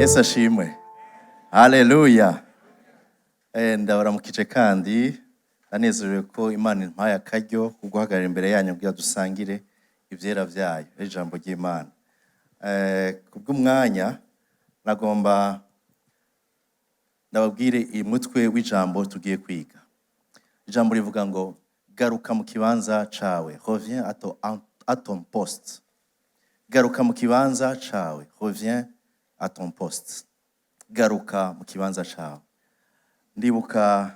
Yesu ashimwe. Haleluya. Ndabaramukije kandi ndanezerewe ko Imana impaye akaryo ko guhagarara imbere yanyu kugira dusangire ivyera vyayo, ijambo ry'Imana. Kubw'umwanya nagomba ndababwire iyi mutwe w'ijambo tugiye kwiga. Ijambo rivuga ngo garuka mu kibanza cawe, reviens à ton poste. Garuka mu kibanza cawe, reviens à ton poste. Garuka mu kibanza cawe. Ndibuka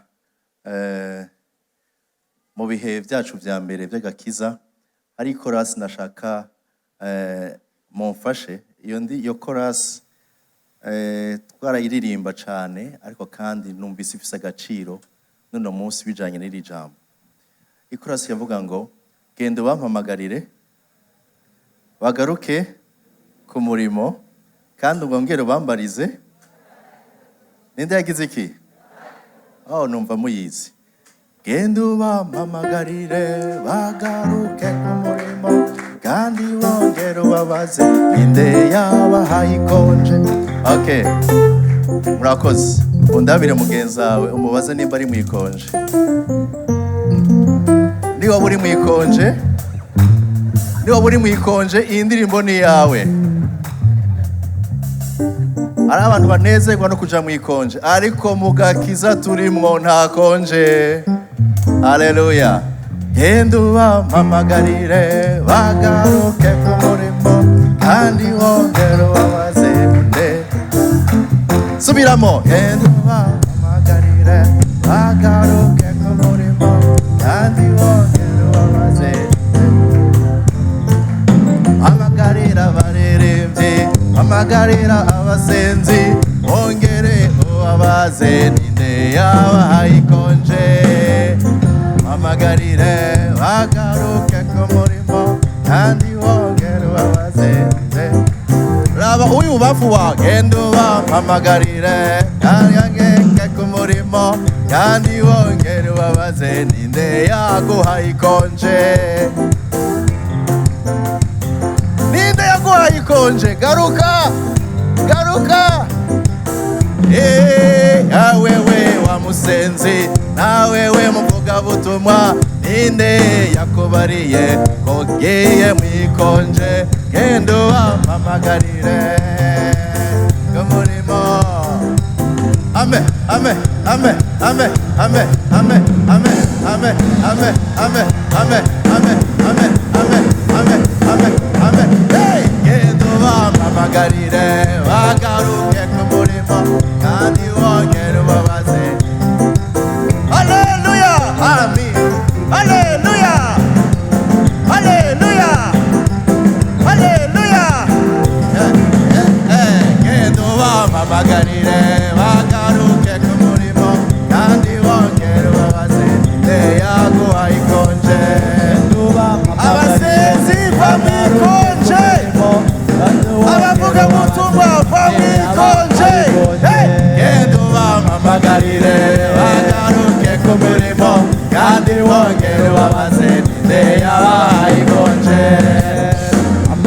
mu bihe vyacu vya mbere vy'agakiza hari ikorasi nashaka mumfashe iyo ndi iyo korasi twarayiririmba cane, ariko kandi numvise ifise agaciro n'uno munsi bijanye n'iri jambo. Ikorasi yavuga ngo genda ubampamagarire bagaruke ku murimo kandi ubongere ubambarize ninde yagize iki. Oh, numva muyizi. Genda ubampamagarire bagaruke ku murimo kandi wongere ubabaze ninde yabahaye ikonje. Okay, murakoze. Undabire mugenzi wawe umubaze nimba ari mu ikonje. Niba uri mu ikonje, niba uri mu ikonje, iyi ndirimbo ni iyawe. Hari abantu banezerwa no kuja mu ikonje, ariko mu gakiza turimwo nta konje. Haleluya. Genda ubampamagarire bagaruke ku murimo kandi wongere ubabaze nde. Subiramo. Genda ubampamagarire bagaruke ku murimo kandi wongere ubabaze nde. Hamagarira abaririmbyi, hamagarira abasenzi, wongere ubabaze ninde yabahaye ikonje. Hamagarire bagaruke ku murimo kandi wongere ubabaze nde. Raba uyu bubafu wawe, genda ubampamagarire kandi ku murimo kandi wongere ubabaze ninde yaguhaye ikonje. Ninde yaguhaye ikonje? Garuka, garuka. Wewe wa musenzi, nawewe muvugabutumwa, ninde yakubariye ko ugiye mu ikonje? Genda ubampamagarire ku murimo. Amen, amen, amen, amen, amen, amen, amen, amen, amen, amen, amen, amen, amen, amen, amen, amen, amen. Hey! Genda ubampamagarire bagaruke ku murimo kandi wongere ubabaze. Haleluya! Amin. Haleluya! Haleluya! Haleluya! Genda ubampamagarire bagaruke ku murimo kandi wongere ubabaze nde yaguhaye ikonje. Abasenzi va mu ikonje, abavugabutumwa va mu ikonje. Hey! Genda ubampamagarire bagaruke ku murimo kandi wongere ubabaze nde yabahaye ikonje.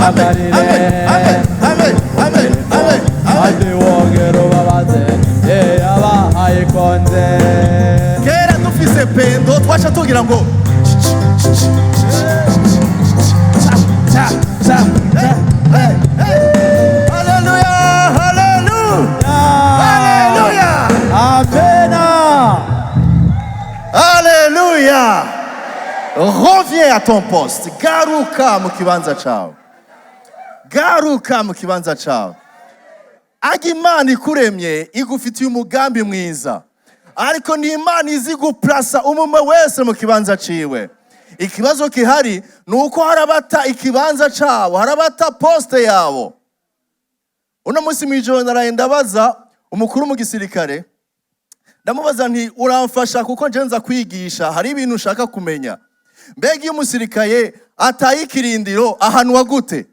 Amen, amen, amen, amen, amen, amen, amen. Kandi wongera ubabaze nde yabahaye ikonje. Kera dufise pendo twaca tugira ngo Cha, cha, cha. Haleluya, haleluya, haleluya. Amena. Haleluya. Reviens à ton poste. Garuka mu kibanza cawe, garuka mu kibanza cawe. Ajya Imana ikuremye igufitiye umugambi mwiza, ariko ni Imana izi guplasa umwe wese mu kibanza ciwe. Ikibazo gihari ni uko hari abata ikibanza cabo, hari abata poste yabo. Uno munsi mw'ijoro naraye ndabaza umukuru mu gisirikare, ndamubaza nti uramfasha kuko nje nza kwigisha, hari ibintu ushaka kumenya. Mbega iyo umusirikare ataye ikirindiro ahanwa gute?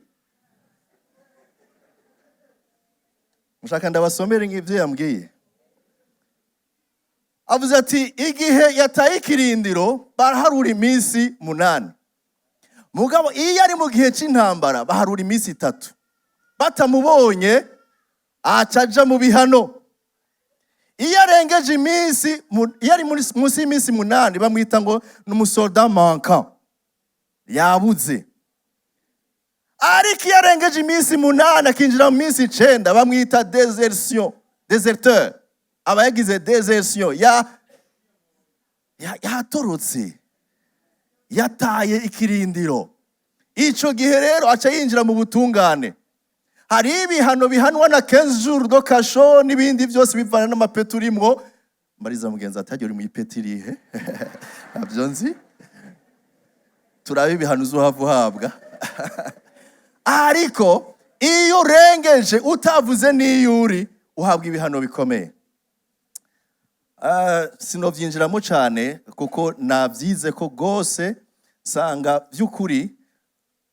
Mushaka ndabasomere nk'ibyo yambwiye. Avuze ati igihe yataye ikirindiro baraharura iminsi 8, mugabo iyo ari mu gihe c'intambara baharura iminsi 3 batamubonye. Aca aja mu bihano. Iyo arengeje iminsi iyo ari munsi y'iminsi 8, bamwita ngo ni umusoldat manquant, yabuze. Ariko iyo arengeje iminsi 8, akinjira mu minsi 9, bamwita désertion, déserteur, aba yagize désertion, yatorotse, yataye ikirindiro. Ico gihe rero aca yinjira mu butungane. Hari ibihano bihanwa na 15 jours de cachot n'ibindi byose, bivana n'amapeti urimwo. Mbariza mugenzi ati: "Uri mu ipeti irihe?" Ntabyo nzi, turabe ibihano uzohava uhabwa. Ariko iyo urengeje utavuze n'iyo uri, uhabwa ibihano bikomeye. Sinovyinjiramo cyane kuko nabyize ko rwose nsanga by'ukuri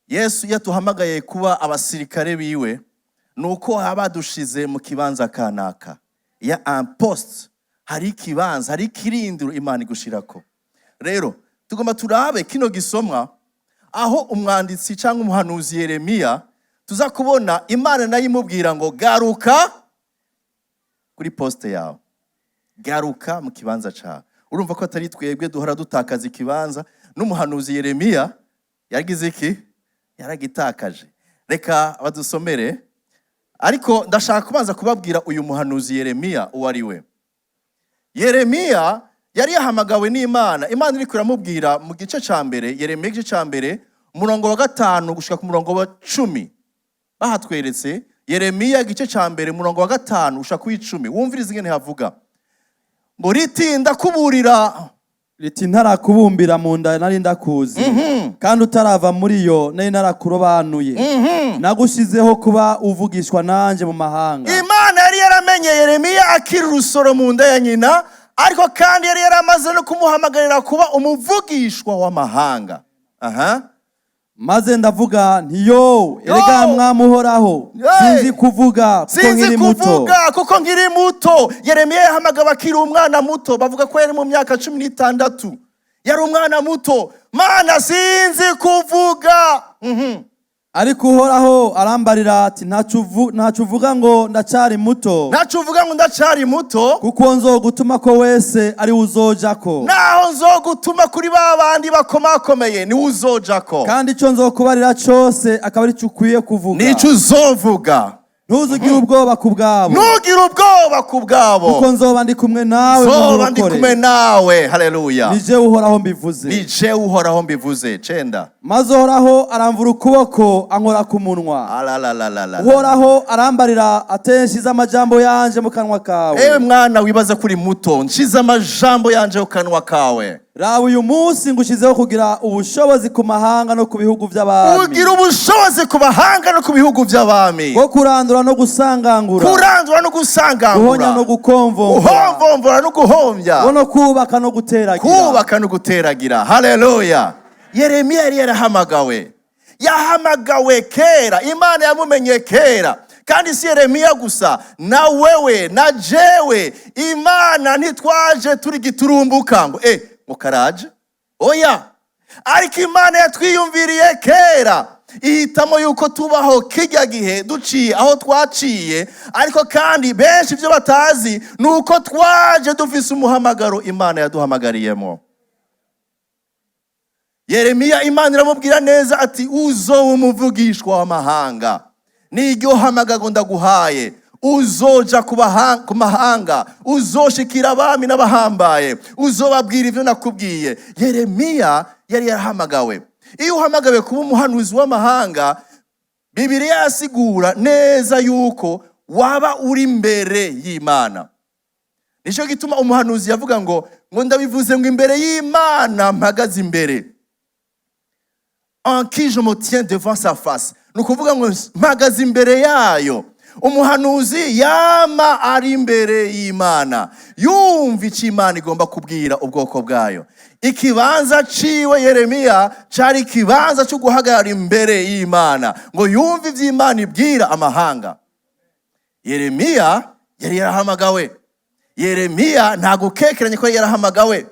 Yesu iyo atuhamagaye kuba abasirikare biwe, ni uko haba dushize mu kibanza kanaka ya un poste, hari ikibanza, hari ikirindiro Imana igushirako. Rero tugomba turabe kino gisomwa aho umwanditsi cyangwa umuhanuzi Yeremiya tuza kubona Imana nayo imubwira ngo: "Garuka kuri poste yawe, garuka mu kibanza cyawe." Urumva ko atari twebwe duhora dutakaza ikibanza. N'umuhanuzi Yeremiya yagize iki? Yaragitakaje. Reka badusomere, ariko ndashaka kubanza kubabwira uyu muhanuzi Yeremiya uwo ari we. Yeremiya yari yahamagawe n'Imana. Imana iriko iramubwira mu gice ca mbere, Yeremiya igice ca mbere, umurongo wa 5 gushika ku murongo wa 10. Bahatweretse Yeremiya igice ca mbere, umurongo wa 5 gushika ku 10. Wumvirize ingene havuga ngo: "Ritinda kuburira." Riti: "Ntarakubumbira mu nda nari ndakuzi, kandi utarava muri yo nari narakurobanuye. Nagushizeho kuba uvugishwa nanje mu mahanga." Imana yari yaramenye Yeremiya akiri urusoro mu nda ya nyina, ariko kandi yari yaramaze no kumuhamagarira kuba umuvugishwa w'amahanga. Aha. "Maze ndavuga nti: 'Yo, erega Mwami Uhoraho, Hey! sinzi kuvuga kuko Sinzi nkiri muto.'" kuvuga kuko nkiri muto. Yeremiya yahamagawe akiri umwana muto. Bavuga ko yari mu myaka 16, yari umwana muto. "Mana, sinzi kuvuga." Ariko Uhoraho arambarira ati: 'Ntaco uvuga ngo ndacari muto.' Ntaco uvuga ngo ndacari muto. 'Kuko nzogutuma ko wese ari we uzojako.' Naho nzogutuma kuri ba bandi bakomakomeye, niwe uzojako. 'Kandi ico nzokubarira cose akaba ari cyo ukwiye kuvuga.' Nico uzovuga. 'Ntuzugire ubwoba ku bwabo.' Ntugire ubwoba ku bwabo. 'Kuko nzoba ndi kumwe nawe ngo Zoba ndi nkurokore.' kumwe nawe. Haleluya. Ni jewe Uhoraho mbivuze." Ni jewe Uhoraho mbivuze. 9. "Maze Uhoraho aramvura ukuboko, ankora ku munwa. Alalalalala. Uhoraho arambarira ati: 'Nshize amajambo yanje mu kanwa kawe.' Ewe mwana wibaza kuri muto, nshize amajambo yanje ku kanwa kawe. Raba, uyu munsi ngushizeho kugira ubushobozi ku mahanga no ku bihugu by'abami, Ugira ubushobozi ku bahanga no ku bihugu by'abami, bwo kurandura no gusangangura, kurandura no guhonya gusangangura, no gukomvomvora, guhomvomvora no guhombya, bo no kubaka no guteragira." Kubaka no guteragira. Haleluya. Yeremiya yari yarahamagawe, yahamagawe kera, Imana yamumenye kera. Kandi si Yeremiya gusa, na wewe na jewe. Imana ntitwaje turi giturumbuka ngo ngo karaje, oya. Ariko Imana yatwiyumviriye kera, ihitamo yuko tubaho kijya gihe duciye aho twaciye. Ariko kandi benshi ibyo batazi ni uko twaje dufise umuhamagaro Imana yaduhamagariyemo. Yeremiya Imana iramubwira neza ati: "Uzoba umuvugishwa w'amahanga, n'iryo hamagago ndaguhaye. Uzoja ku mahanga, uzoshikira abami n'abahambaye, uzobabwira ibyo nakubwiye." Yeremiya yari yarahamagawe. Iyo uhamagawe kuba umuhanuzi w'amahanga, Bibiliya yasigura neza yuko waba uri imbere y'Imana. Nicyo gituma umuhanuzi yavuga ngo ndabivuze ngo imbere y'Imana mpagaze imbere, en qui je me tiens devant sa face. Ni ukuvuga ngo mpagaze imbere yayo. Umuhanuzi yama ari imbere y'Imana, yumva icyo Imana igomba kubwira ubwoko bwayo. Ikibanza ciwe Yeremiya cari ikibanza cyo guhagarara imbere y'Imana ngo yumve ivyo Imana ibwira amahanga. Yeremiya yari yarahamagawe. Yeremiya nta gukekeranya ko yari yarahamagawe.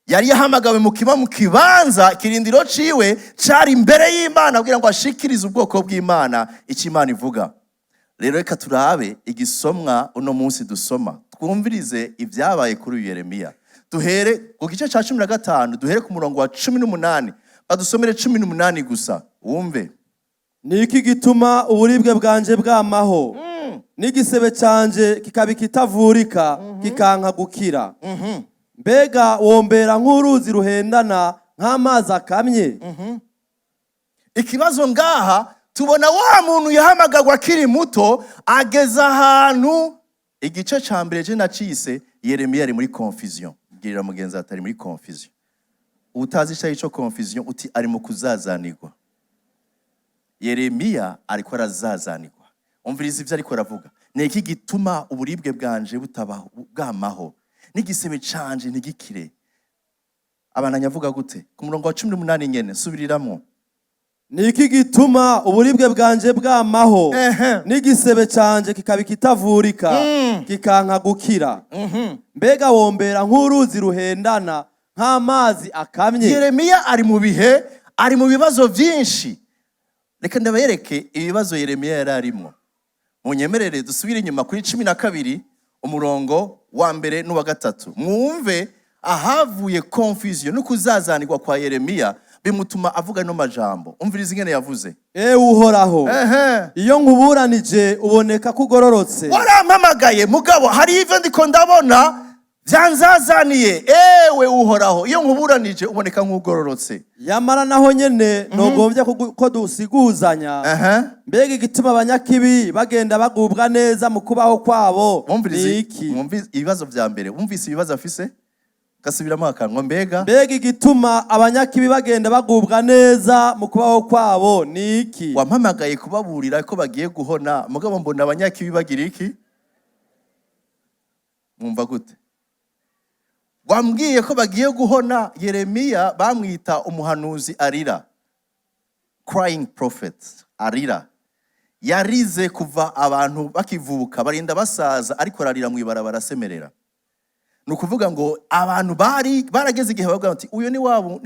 Yari yahamagawe mu kibanza, ikirindiro ciwe cari imbere y'Imana kugira ngo ashikirize ubwoko bw'Imana icyo Imana ivuga. Rero reka turabe igisomwa uno munsi dusoma, twumvirize ibyabaye kuri uyu Yeremiya. Duhere ku gice cya 15, duhere ku murongo wa 18. Badusomere 18 gusa, wumve. Ni iki gituma uburibwe bwanje bwamaho, n'igisebe canje kikaba ikitavurika, kikanka gukira? Mbega wombera nk'uruzi ruhendana, nk'amazi akamye? Ikibazo ngaha tubona wa muntu yahamagagwa akiri muto ageze ahantu. Igice ca mbere je nacise "Yeremiya ari muri confusion". Bwirira mugenzi atari muri confusion. Utazi ico arico confusion, uti ari mu kuzazanirwa. Yeremiya ariko arazazanirwa. Umviriza ivyo ariko aravuga: "Ni iki gituma uburibwe bwanje butabaho, bwamaho, n'igisebe canje ntigikire?" Abananya avuga gute ku murongo wa 18 nyene? Subiriramwo. Ni iki gituma uburibwe bwanje bwamaho, n'igisebe canje kikaba ikitavurika, kikanka gukira? Mbega wombera nk'uruzi ruhendana, nk'amazi akamye? Yeremiya ari mu bihe, ari mu bibazo byinshi. Reka ndabereke ibibazo Yeremiya yari arimo. Munyemerere dusubire inyuma kuri 12, umurongo wa mbere n'uwa gatatu, mwumve ahavuye confusion no kuzazanirwa kwa Yeremiya, bimutuma avuga no majambo. Umviriza ingene yavuze. Ewe Uhoraho, iyo nkuburanije uboneka ko ugororotse. Warampamagaye, mugabo hari ivyo ndiko ndabona byanzazaniye. Ewe Uhoraho, iyo nkuburanije uboneka nk'ugororotse. Yamara naho nyene nogombye ko dusiguzanya. Mbega igituma abanyakibi bagenda bagubwa neza mu kubaho kwabo Wumvirize. ni iki? Mwumvise ibibazo vya mbere? Wumvise ibibazo afise? Gasubiramo akanwa, mbega. Mbega igituma abanyakibi bagenda bagubwa neza mu kubaho kwabo ni iki? Wampamagaye kubaburira ko bagiye guhona, mugabo mbona abanyakibi bagira iki? Mwumva gute? Wambwiye ko bagiye guhona. Yeremiya bamwita umuhanuzi arira, crying prophet, arira. Yarize kuva abantu bakivuka barinda basaza, ariko ararira mu ibarabara, asemerera. Ni ukuvuga ngo abantu bari barageze igihe bavuga bati: "Uyu ni wabo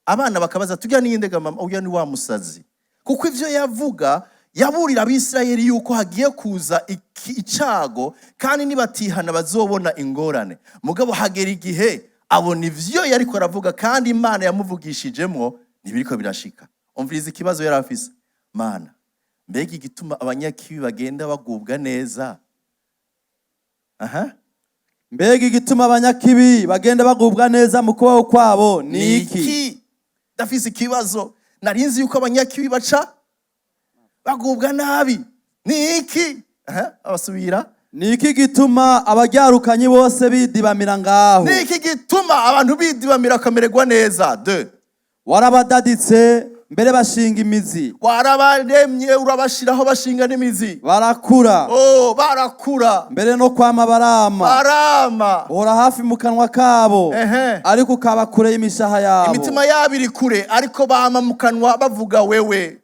Abana bakabaza: "Tujya niyindega mama?" "Uyu ni wa musazi." Kuko ivyo yavuga, yaburira Abisirayeli yuko hagiye kuza icago, kandi nibatihana bazobona ingorane. Mugabo hagera igihe abona ivyo yariko aravuga kandi Imana yamuvugishijemwo ntibiriko birashika. Umviriza ikibazo yari afise: "Mana, mbega igituma abanyakibi bagenda bagubwa neza?" Aha. Mbega igituma abanyakibi bagenda bagubwa neza mu kubaho kwabo ni iki? Ndafise ikibazo. Narinzi yuko abanyakibi baca bagubwa nabi. Ni iki? Aha, abasubira. Ni iki gituma abajyarukanyi bose bidibamira ngaho? Ni iki gituma abantu bidibamira bakamererwa neza de? Warabadaditse, mbere bashinga imizi. Warabaremye, urabashiraho, bashinga n'imizi. Barakura. Oh, barakura. Mbere no kwama barama. Barama. Uhora hafi mu kanwa kabo, ariko ukaba kure y'imishaha yabo. Imitima yabo iri kure, ariko bama mu kanwa bavuga wewe.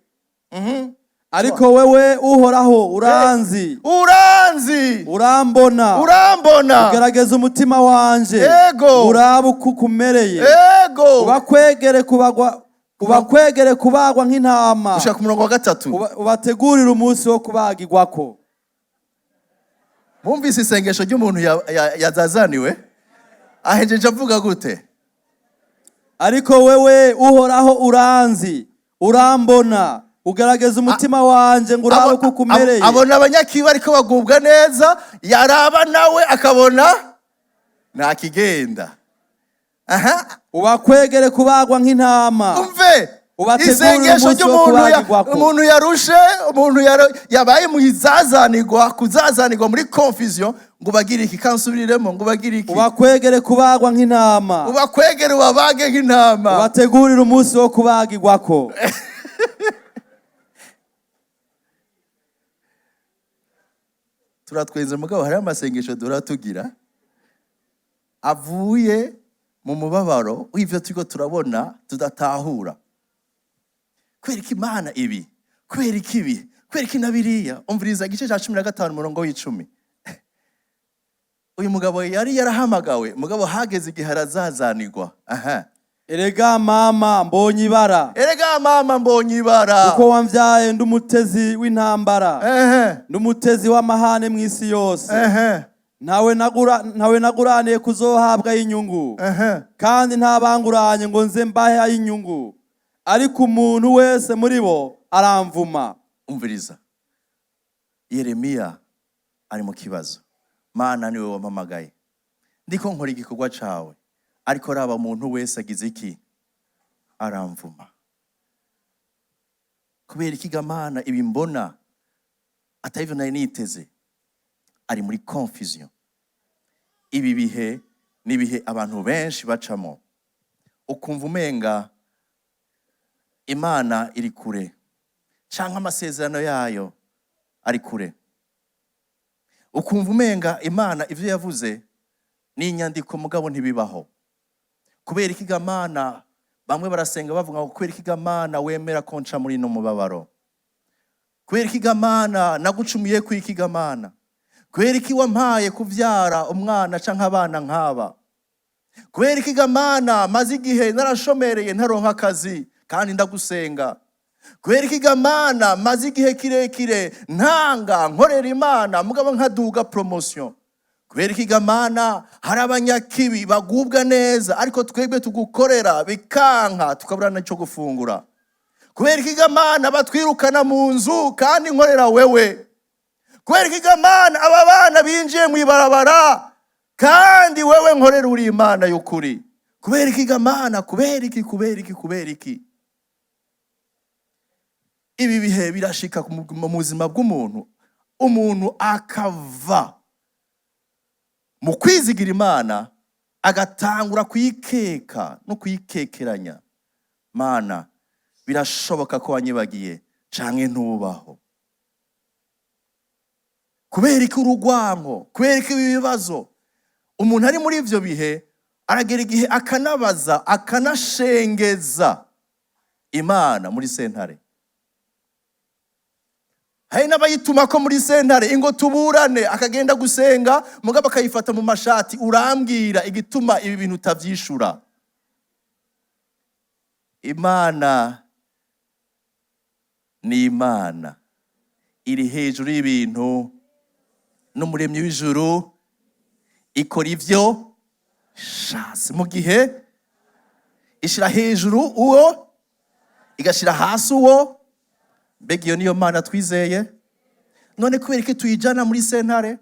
Ariko wewe Uhoraho uranzi. Uranzi. Urambona. Urambona. Ugerageza umutima wanje, urabe uko ukumereye. Ubakwegere kubagwa nk'intama. Ushaka umurongo wa gatatu. Ubategurire umunsi wo kubagirwako. Mwumvise isengesho ry'umuntu yazazaniwe? Ahejeje avuga gute? Ariko wewe Uhoraho uranzi, urambona, ugerageza umutima wanje ngo urabe uko ukumereye. Abona abanyakibi ariko bagubwa neza, yaraba nawe akabona nta kigenda. Aha. Ubakwegere kubagwa nk'intama. Umve. Ubategurire Isengesho umunsi wo ry'umuntu kubagirwako. umuntu yarushe, umuntu yabaye mu izazanirwa, kuzazanirwa, muri confusion. Ngo bagire iki? Kansubiriremo: ngo bagire iki? Ubakwegere kubagwa nk'intama. Ubakwegere, ubabage nk'intama. Ubategurire umunsi wo kubagirwako. Turatwenze, mugabo hariho amasengesho duhora tugira avuye mu mubabaro w'ivyo turiko turabona tudatahura. Kubera iki Imana ibi? Kubera iki ibi? Kubera iki na biriya? Umviriza igice cya 15, umurongo w'icumi. Uyu mugabo yari yarahamagawe, mugabo hageze igihe arazazanirwa. Aha. Erega mama, mbonye ibara. Erega mama, mbonye ibara. Kuko wamvyaye ndi umutezi w'intambara, ndi umutezi w'amahane mw'isi yose. Ntawe naguraniye kuzohabwa inyungu, kandi ntabanguranye ngo nze mbahe ay'inyungu, ariko umuntu wese muri bo aramvuma. Umviriza, Yeremiya ari mu kibazo. Mana, niwe wampamagaye, ndiko nkora igikorwa cawe, ariko raba, umuntu wese agize iki? Aramvuma. Kubera iki, Mana, ibi mbona atari ivyo nari niteze? Ari muri confusion. Ibi bihe ni ibihe abantu benshi bacamo, ukumva umenga Imana iri kure canke amasezerano yayo ari kure, ukumva umenga Imana ivyo yavuze ni inyandiko mugabo ntibibaho. Kubera iki, Mana? Bamwe barasenga bavuga ngo: "Kubera iki, Mana, wemera ko nca muri no mubabaro? Kubera iki, Mana? Nagucumuye ku iki, Mana? Kubera iki wampaye kuvyara umwana canke abana nk'aba? Kubera iki, Mana, maze igihe narashomereye, ntaronka akazi kandi ndagusenga? Kubera iki, Mana, maze igihe kirekire ntanga, nkorera Imana, mugabo nkaduga promotion? Kubera iki, Mana, hari abanyakibi bagubwa neza, ariko twebwe tugukorera bikanka, tukabura n'icyo gufungura? Kubera iki, Mana, batwirukana mu nzu kandi nkorera wewe? Kubera iki, Mana, aba bana binjiye mu ibarabara kandi wewe nkorera uri Imana y'ukuri? Kubera iki, Mana? Kubera iki? Kubera iki? Kubera iki?" Ibi bihe birashika mu buzima bw'umuntu, umuntu akava mu kwizigira Imana, agatangura kuyikeka no kuyikekeranya. Mana, birashoboka ko wanyibagiye canke ntubaho. Kubera iki urugwanko? Kubera iki ibi bibazo? Umuntu ari muri ivyo bihe aragera igihe akanabaza, akanashengeza Imana muri sentare. Hari n'abayituma ko muri sentare ingo tuburane, akagenda gusenga mugabo akayifata mu mashati: "Urambwira igituma ibi bintu utavyishura." Imana ni Imana, iri hejuru y'ibintu, n'umuremyi w'ijuru, ikora ivyo ishatse mu gihe ishira hejuru uwo, igashira hasi uwo. Mbega iyo niyo Mana twizeye? None kubera iki tuyijana muri sentare?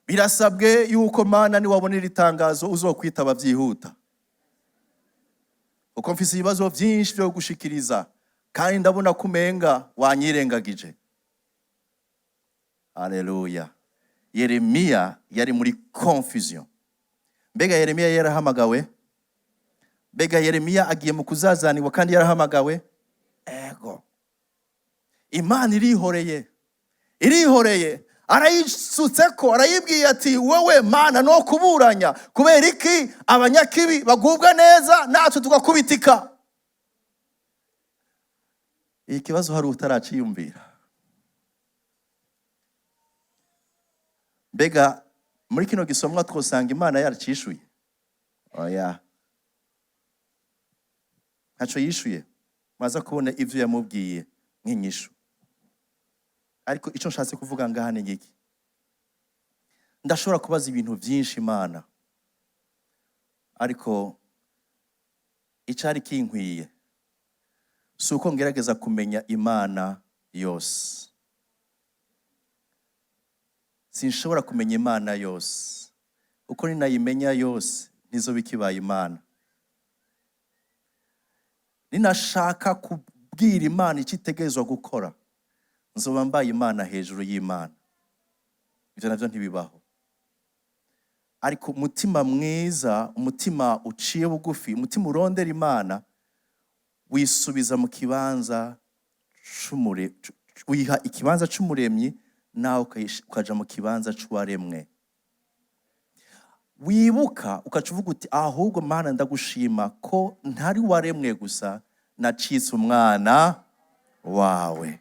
Birasabwe yuko, Mana, niwabonera itangazo uzokwitaba byihuta, kuko mfise ibibazo byinshi byo gushikiriza kandi ndabona ko umenga wanyirengagije. Haleluya! Yeremiya yari muri confusion. Mbega Yeremiya yarahamagawe? Mbega Yeremiya agiye mu kuzazanirwa kandi yarahamagawe? Ego. Imana irihoreye, irihoreye, arayisutse ko arayibwiye ati: "Wowe Mana, no kuburanya, kubera iki abanyakibi bagubwa neza, natwe tugakubitika?" Iki kibazo hari utaraciyumvira? Mbega muri kino gisomwa twosanga Imana yaracishuye? Oya, ntaco yishuye. Maze kubona ivyo yamubwiye nk'inyishu. Ariko ico nshatse kuvuga ngaha ni giki? Ndashobora kubaza ibintu byinshi Imana, ariko icari kinkwiye si uko ngerageza kumenya Imana yose. Sinshobora kumenya Imana yose, uko ninayimenya yose ntizoba ikibaye Imana. Ninashaka kubwira Imana icyo itegerezwa gukora, nzoba mbaye Imana hejuru y'Imana. Ibyo nabyo ntibibaho. Ariko umutima mwiza, umutima uciye bugufi, umutima urondera Imana, wisubiza mu kibanza wiha ikibanza c'umuremyi, nawe ukaja mu kibanza c'uwaremwe. Wibuka ukaca uvuga uti: "Ahubwo Mana, ndagushima ko ntari waremwe gusa, nacitse umwana wawe,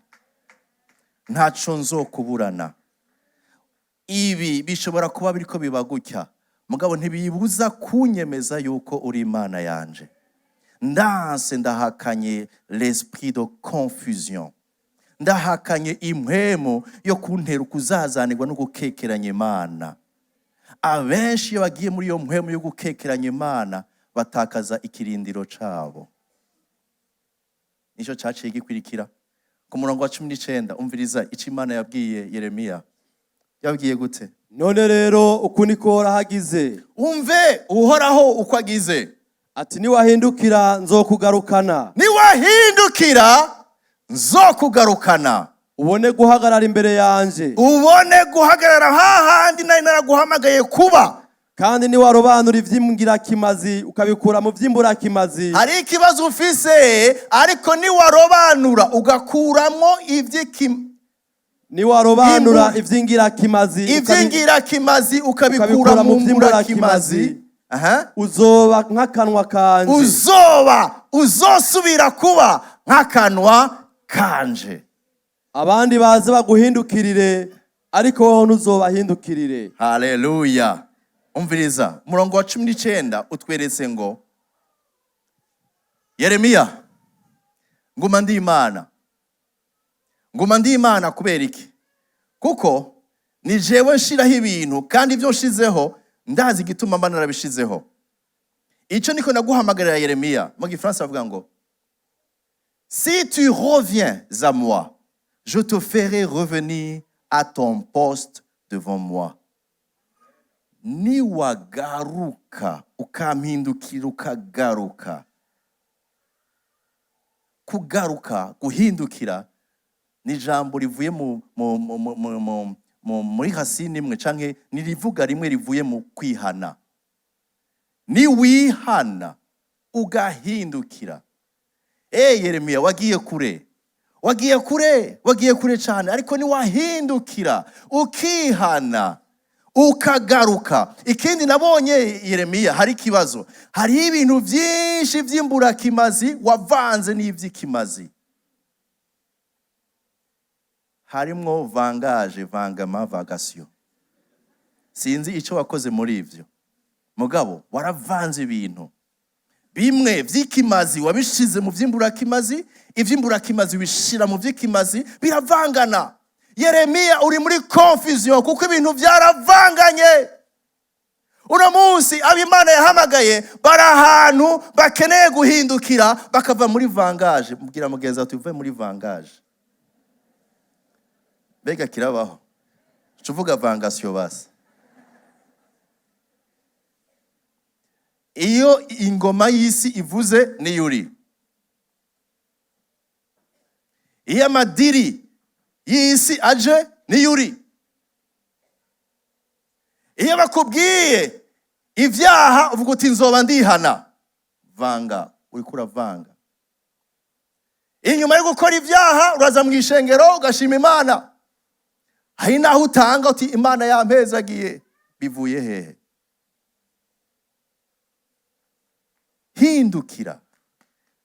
ntaco nzokuburana." Ibi bishobora kuba biriko biba gutya, mugabo ntibibuza kunyemeza yuko uri Imana yanje. Ndanse, ndahakanye l'esprit de confusion, ndahakanye impwemu yo kuntera ukuzazanirwa no gukekeranya Imana. Abenshi iyo bagiye muri iyo mpwemu yo gukekeranya Imana, batakaza ikirindiro cabo. Nicyo caciye gikwirikira ku murongo wa 19. Umviriza ico Imana yabwiye Yeremiya. Yabwiye gute? None rero, uku niko Uhoraho agize. Umve Uhoraho uko agize. Ati: "Niwahindukira, nzokugarukana." "Niwahindukira, nzokugarukana." "Ubone guhagarara imbere yanje." Ubone guhagarara hahandi nari naraguhamagaye kuba. "Kandi niwarobanura ivy'ingirakimazi ukabikura mu vy'imburakimazi." Hari ikibazo ufise, ariko niwarobanura ugakuramwo Niwarobanura ivy'ingirakimazi ivy'ingirakimazi ukabikura ukabikura mu mu mburakimazi vy'imburakimazi, uzoba nk'akanwa kanje. Uzoba, uzosubira kuba nk'akanwa kanje. Abandi baze baguhindukirire, ariko wowe ntuzobahindukirire. Haleluya! Umviriza, umurongo wa 19 utweretse ngo: "Yeremiya, nguma ndi Imana, nguma ndi Imana." Kubera iki? Kuko ni jewe nshiraho ibintu, kandi ibyo nshizeho ndazi igituma mba narabishizeho. Icyo niko naguhamagarira, Yeremiya. Mu Gifaransa bavuga ngo: "Si tu reviens à moi, je te ferai revenir à ton poste devant moi." Niwagaruka ukampindukira, ukagaruka. Kugaruka, guhindukira, ni ijambo rivuye muri racine imwe, canke ni rivuga rimwe rivuye mu kwihana. Niwihana ugahindukira. Yeremiya, wagiye kure, wagiye kure, wagiye kure cyane, ariko niwahindukira ukihana ukagaruka. Ikindi nabonye, Yeremiya, hari ikibazo: hariho ibintu byinshi by'imburakimazi wavanze n'iby'ikimazi. Harimwo vangage, vangama, vagasiyo. Sinzi icyo wakoze muri ibyo, mugabo waravanze ibintu bimwe by'ikimazi, wabishize mu by'imburakimazi, iby'imburakimazi wishira mu by'ikimazi, biravangana. Yeremiya, uri muri confusion kuko ibintu byaravanganye. Uno munsi abo Imana yahamagaye bari ahantu bakeneye guhindukira, bakava muri vangage. Mbwira mugenzi wawe, tuve muri vangage. Mbega kirabaho? Uca uvuga vangasiyo basi. Iyo ingoma y'isi ivuze, niyo uri. Iyo amadiri y'isi aje, niyo uri. Iyo bakubwiye ibyaha, uvuga uti: "Nzoba ndihana." Vanga, uriko uravanga. Inyuma yo gukora ibyaha, uraza mu ishengero ugashima Imana. Hari n'aho utanga uti: "Imana yampezagiye." Bivuye hehe? Hindukira,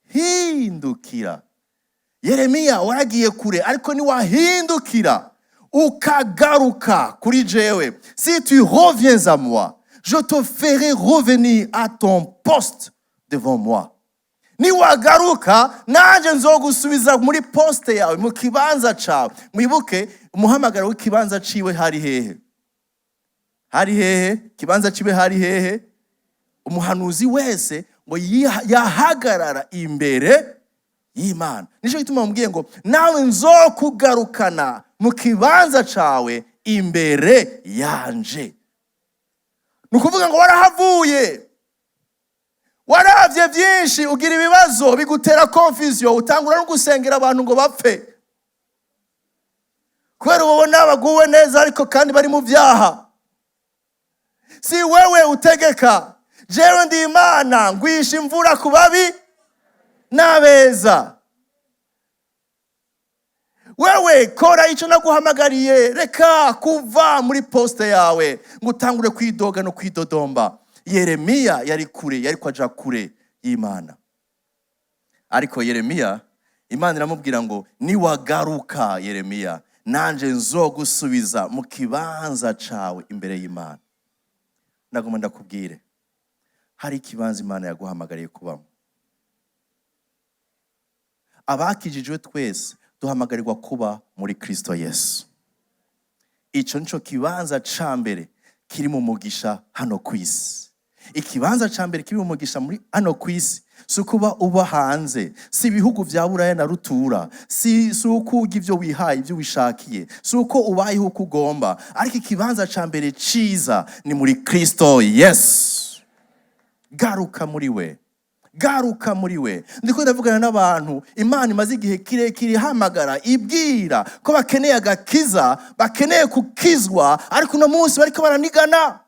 hindukira. Yeremiya, waragiye kure, ariko niwahindukira ukagaruka kuri jewe, "Si tu reviens à moi, je te ferai revenir à ton poste devant moi." Niwagaruka, nanjye nzogusubiza muri poste yawe, mu kibanza cawe. Mwibuke umuhamagaro w'ikibanza ciwe hari hehe? Hari hehe kibanza ciwe? Hari hehe? Umuhanuzi wese ngo yahagarara imbere y'Imana. Nicyo gituma mubwiye ngo: "Nawe nzokugarukana mu kibanza cawe imbere yanje." Ni ukuvuga ngo warahavuye, waravye byinshi, ugira ibibazo bigutera confusion, utangura no gusengera abantu ngo bapfe kubera ubona baguwe neza, ariko kandi bari mu byaha. Si wewe utegeka. Jewe ndi Imana, ngwisha imvura ku babi n'abeza. Wewe kora icyo naguhamagariye. Reka kuva muri poste yawe ngo utangure kwidoga no kwidodomba. Yeremiya yari kure, yari kwaja kure y'Imana, ariko Yeremiya, Imana iramubwira ngo: "Niwagaruka, Yeremiya, Nanje nzogusubiza mu kibanza cawe imbere y'Imana. Nagomba ndakubwire, hari ikibanza Imana yaguhamagariye kubamo. Abakijijwe twese duhamagarirwa kuba muri Kristo Yesu. Ico nico kibanza ca mbere kiri mu mugisha hano ku isi. Ikibanza ca mbere kiri mu mugisha muri hano ku isi si ukuba uba hanze, si ibihugu vya Buraya na rutura, si uko urya ivyo wihaye, ivyo wishakiye, si uko ubayeho uko ugomba, ariko ikibanza ca mbere ciza ni muri Kristo Yesu. Garuka muri we, garuka muri we. Ndiko ndavugana n'abantu Imana imaze igihe kirekire ihamagara, ibwira ko bakeneye agakiza, bakeneye kukizwa, ariko uno munsi bariko baranigana.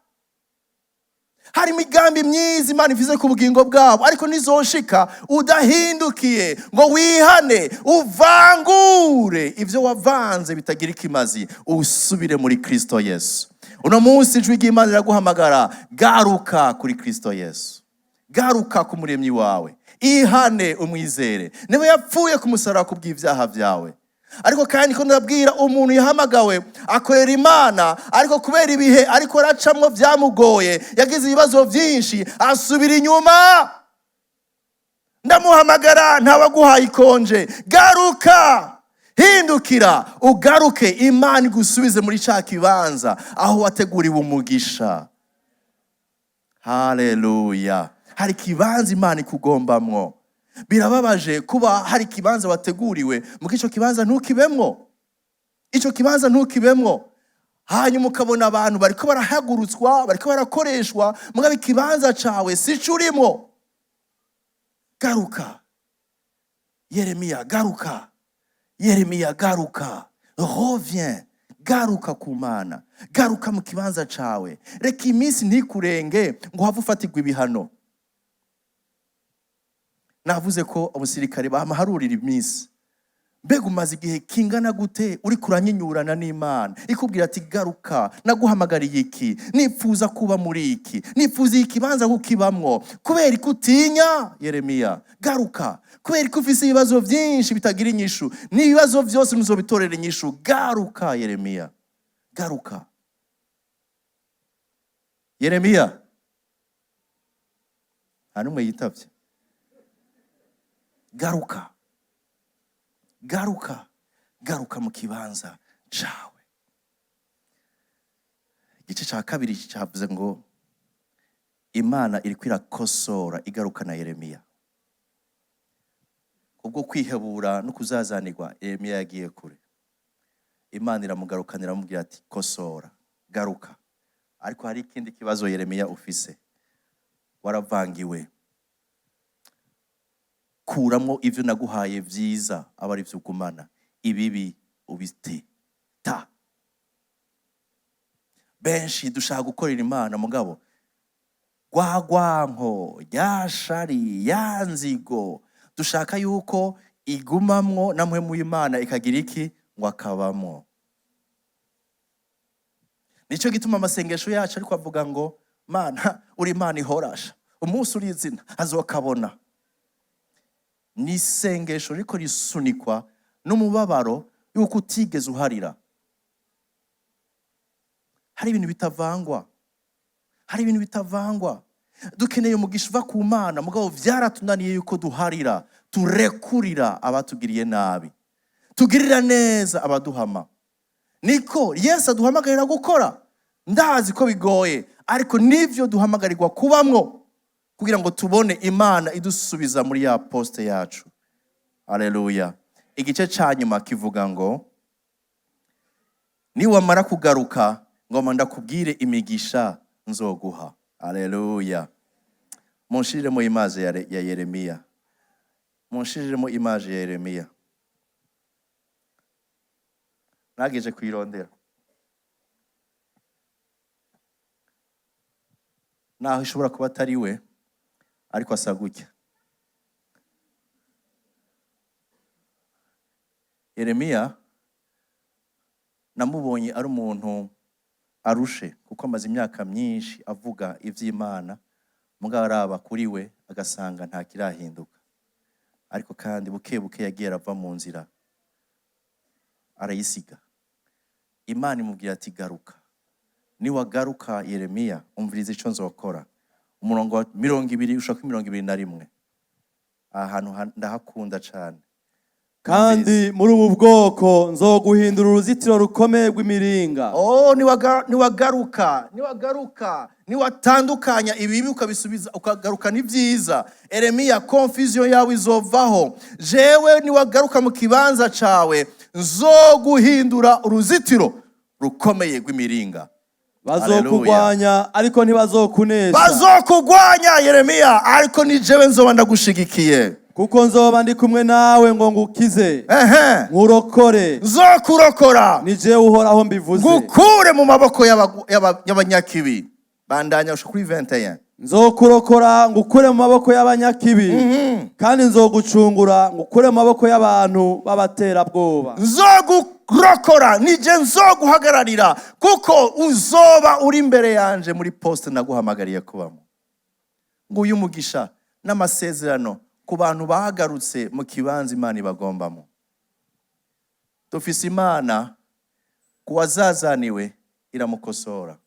Hari imigambi myiza Imana ivize ku bugingo bwabo, ariko nizoshika udahindukiye ngo wihane, uvangure ivyo wavanze bitagira ikimazi, usubire muri Kristo Yesu. Uno munsi ijwi ry'Imana riraguhamagara: garuka kuri Kristo Yesu, garuka ku Muremyi wawe, ihane, umwizere. Niwe yapfuye ku musaraba kubw'ibyaha byawe. Ariko kandi ko ndabwira umuntu yahamagawe, akorera Imana, ariko kubera ibihe ariko aracamwo byamugoye, yagize ibibazo byinshi, asubira inyuma. Ndamuhamagara, ntawaguhaye ikonje. Garuka, hindukira, ugaruke, Imana igusubize muri ca kibanza aho wateguriwe umugisha. Haleluya! Hari ikibanza Imana ikugombamwo. Birababaje kuba hari ikibanza wateguriwe, muko ico kibanza ntukibemwo, ico kibanza ntukibemwo. Hanyuma ukabona abantu bariko barahagurutswa, bariko barakoreshwa, mugabo ikibanza cawe sico urimo. Garuka Yeremiya, garuka Yeremiya, garuka, reviens, garuka ku Mana, garuka mu kibanza cawe. Reka iminsi ntikurenge ngo uhave ufatirwa ibihano. Navuze ko abasirikare bamaharurira iminsi. Mbega umaze igihe kingana gute uri kuranyinyurana n'Imana ikubwira ati: "Garuka, naguhamagariye iki, nifuza kuba muri iki, nifuza iki kibanza kukibamwo"? Kubera ko utinya? Yeremiya, garuka. Kubera ko ufise ibibazo byinshi bitagira inyishu, n'ibibazo byose muzobitorera inyishu. Garuka Yeremiya, garuka Yeremiya. Nta n'umwe yitavye. Garuka, garuka, garuka mu kibanza cawe. Igice cya kabiri cyavuze ngo Imana iriko irakosora, igarukana Yeremiya. Kubwo kwihebura no kuzazanirwa, Yeremiya yagiye kure. Imana iramugarukanira, iramubwira ati: "Kosora, garuka." Ariko hari ikindi kibazo Yeremiya ufise: waravangiwe. Kuramo ivyo naguhaye vyiza, aba ari vyo ugumana, ibibi ubite ta. Benshi dushaka gukorera Imana, mugabo rwagwanko rya shari ya nzigo dushaka yuko igumamwo, namwe mu Imana ikagira iki ngo akabamwo. Nicyo gituma amasengesho yacu ariko avuga ngo: "Mana, uri Imana ihorasha, umunsi uri izina azokabona." Ni isengesho riko risunikwa n'umubabaro yuko utigeze uharira. Hari ibintu bitavangwa, hari ibintu bitavangwa. Dukeneye umugisha uva ku Mana, mugabo vyaratunaniye yuko duharira, turekurira abatugiriye nabi, tugirira neza abaduhama. Niko Yesu aduhamagarira gukora. Ndazi ko bigoye, ariko nivyo duhamagarirwa kubamwo kugira ngo tubone Imana idusubiza muri ya poste yacu. Aleluya! Igice ca nyuma kivuga ngo niwamara kugaruka, ngoma ndakubwire imigisha nzoguha. Aleluya! Munshiriremo image ya Yeremiya, munshiriremo image ya Yeremiya. Nageje kuyirondera, naho ishobora kuba atari we, ariko asa gutya. Yeremiya namubonye ari umuntu arushe, kuko amaze imyaka myinshi avuga ivy'Imana, mugabo araba kuri we agasanga nta kirahinduka. Ariko kandi buke buke yagiye arava mu nzira, arayisiga. Imana imubwira ati: "Garuka. Niwagaruka, Yeremiya, umviriza ico nzokora." Umurongo wa 20 ushaka 21. Aha hantu ndahakunda cane. Kandi muri ubu bwoko nzoguhindura uruzitiro rukomeye rw'imiringa. Oh, niwagaruka, niwagaruka, niwatandukanya ibibi ukabisubiza, ukagarukana ibyiza, Eremiya, confusion yawe izovaho. Jewe niwagaruka mu kibanza cawe, nzoguhindura uruzitiro rukomeye rw'imiringa. Bazokugwanya, ariko ntibazokunesha. Bazokugwanya, Yeremiya, ariko ni jewe nzoba ndagushigikiye. Kuko nzoba ndi kumwe nawe ngo ngukize, nkurokore. Nzokurokora. Ni jewe Uhoraho mbivuze. Ngukure mu maboko y'abanyakibi. Bandanya ushika kuri 21. Nzokurokora ngukure mu maboko y'abanyakibi, kandi nzogucungura ngukure mu maboko y'abantu b'abaterabwoba. Nzokurokora, nije nzoguhagararira, kuko uzoba uri imbere yanje muri poste naguhamagariye kubamo. Nguyu umugisha n'amasezerano ku bantu bahagarutse mu kibanza Imana ibagombamo. Dufise Imana, ku wazazaniwe iramukosora.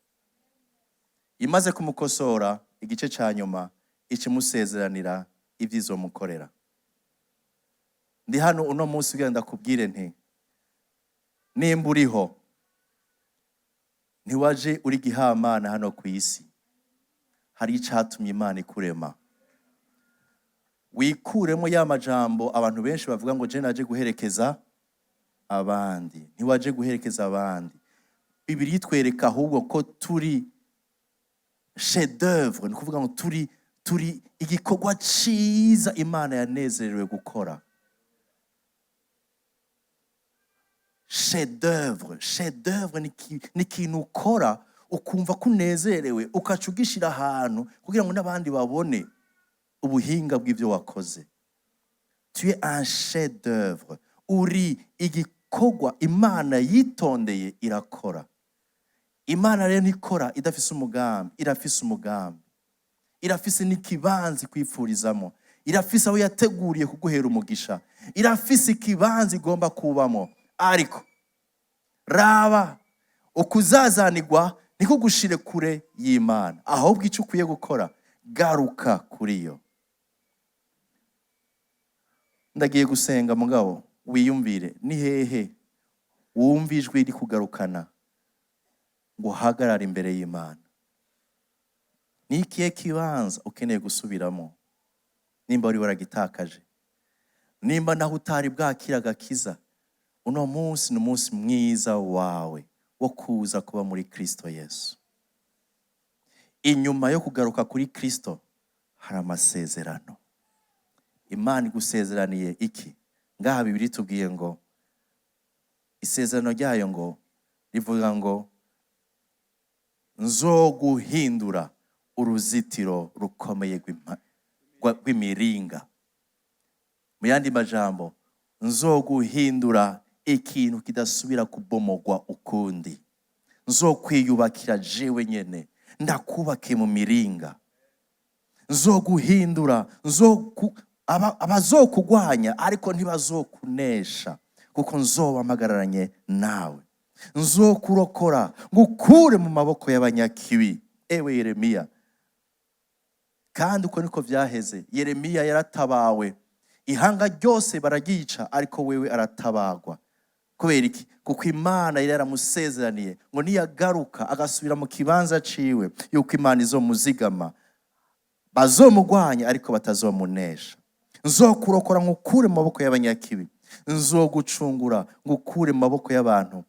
Imaze kumukosora, igice cya nyuma ikimusezeranira ibyizomukorera. Ndi hano uno munsi kugira ndakubwire nti: nimba uriho, ntiwaje uri gihamana hano ku isi. Hari icatumye Imana ikurema. Wikuremo ya majambo abantu benshi bavuga ngo: "Je naje guherekeza abandi." Ntiwaje guherekeza abandi. Bibiliya itwereka ahubwo ko turi chef d'œuvre, ni ukuvuga ngo turi igikorwa ciza Imana yanezerewe gukora. Chef d'œuvre, chef d'œuvre ni ikintu ukora ukumva ko unezerewe, ukaca ugishira ahantu kugira ngo n'abandi babone ubuhinga bw'ibyo wakoze. Tu es un chef d'œuvre, uri igikorwa Imana yitondeye irakora. Imana rero ntikora idafise umugambi. Irafise umugambi, irafise n'ikibanza ikwifurizamo, irafise aho yateguriye kuguhera umugisha, irafise ikibanza igomba kubamo. Ariko raba ukuzazanirwa ntikugushire kure y'Imana, ahubwo icyo ukwiye gukora, garuka kuri yo. Ndagiye gusenga, mugabo wiyumvire: ni hehe wumva ijwi rikugarukana ngo uhagarare imbere y'Imana? Ni ikihe kibanza ukeneye gusubiramo, nimba wari waragitakaje, nimba naho utari bwakira agakiza? Uno munsi ni umunsi mwiza wawe wo kuza kuba muri Kristo Yesu. Inyuma yo kugaruka kuri Kristo hari amasezerano. Imana igusezeraniye iki? Ngaha Bibiliya itubwiye ngo isezerano ryayo ngo rivuga ngo: "Nzoguhindura uruzitiro rukomeye rw'imiringa." Mu yandi majambo, nzoguhindura ikintu kidasubira kubomogwa ukundi. Nzokwiyubakira jewe nyene, ndakubake mu miringa. Nzoguhindura, abazokugwanya ariko ntibazokunesha, kuko nzoba mpagararanye nawe. Nzokurokora ngukure mu maboko y'abanyakibi, ewe Yeremiya. Kandi uko niko vyaheze. Yeremiya yaratabawe, ihanga ryose bararyica, ariko wewe aratabagwa. Kubera iki? Kuko Imana yari yaramusezeraniye ngo niyagaruka agasubira mu kibanza ciwe, yuko Imana izomuzigama, bazomugwanya ariko batazomunesha. Nzokurokora ngukure mu maboko y'abanyakibi, nzogucungura ngukure mu maboko y'abantu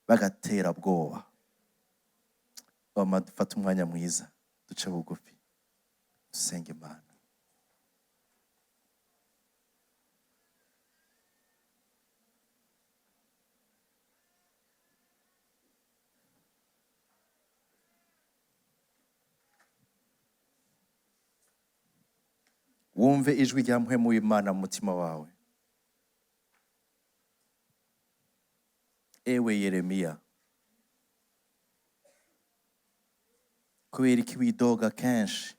b'agaterabwoba. Mama, dufate umwanya mwiza, duce bugufi, dusenge Imana. Wumve ijwi rya Mpwemu w'Imana mu mutima wawe. Ewe Yeremiya, kubera iki widoga kenshi?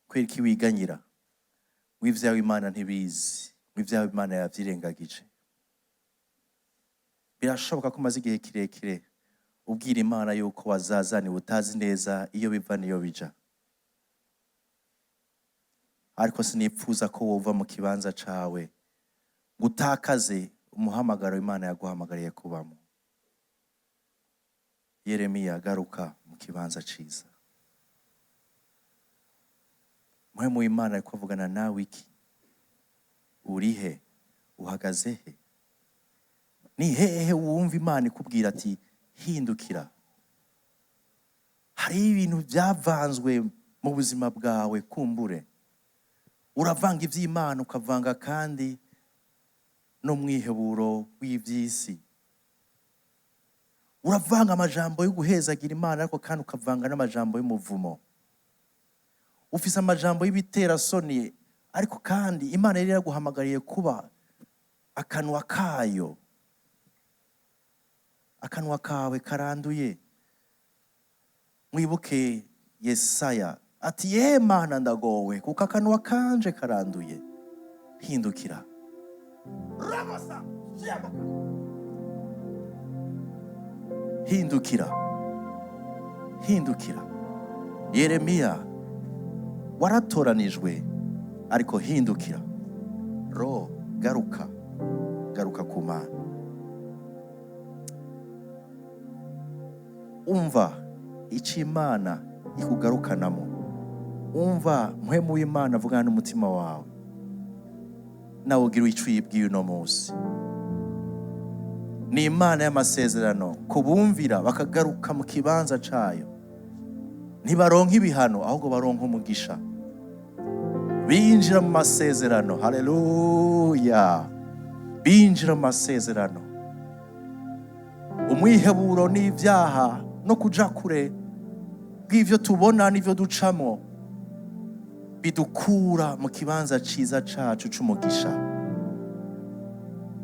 Kubera iki wiganyira ngo ivyawe Imana ntibizi, ngo ivyawe Imana yavyirengagije? Birashoboka ko umaze igihe kirekire ubwira Imana yuko wazazaniwe, utazi neza iyo biva n'iyo bija, ariko sinipfuza ko wova mu kibanza cawe ngo utakaze umuhamagaro Imana yaguhamagariye kubamo. Yeremiya, garuka mu kibanza ciza. Mpwemu w'Imana ariko avugana nawe iki? Urihe? Uhagaze he? Ni hehe wumva Imana ikubwira ati: "Hindukira"? Hariho ibintu byavanzwe mu buzima bwawe. Kumbure uravanga iby'Imana, ukavanga kandi n'umwiheburo w'iby'isi. Uravanga amajambo yo guhezagira Imana, ariko kandi ukavanga n'amajambo y'umuvumo. Ufise amajambo y'ibiterasoni, ariko kandi Imana yari yaraguhamagariye kuba akanwa kayo. Akanwa kawe karanduye. Mwibuke Yesaya ati: "Ye Mana, ndagowe, kuko akanwa kanje karanduye." Hindukira. Rabosa, shiaboka. Hindukira, hindukira. Yeremiya, waratoranijwe, ariko hindukira. Ro garuka, garuka ku Mana. Umva icyo Imana ikugarukanamo. Umva Mpwemu w'Imana avugana n'umutima wawe, nawe ugira icyo uyibwiye uno munsi. Ni Imana y'amasezerano. Kubumvira bakagaruka mu kibanza cayo, ntibaronka ibihano, ahubwo baronka umugisha. Binjira mu masezerano. Haleluya! Binjira mu masezerano. Umwiheburo n'ibyaha no kuja kure bw'ivyo tubona n'ivyo ducamo bidukura mu kibanza ciza cacu c'umugisha.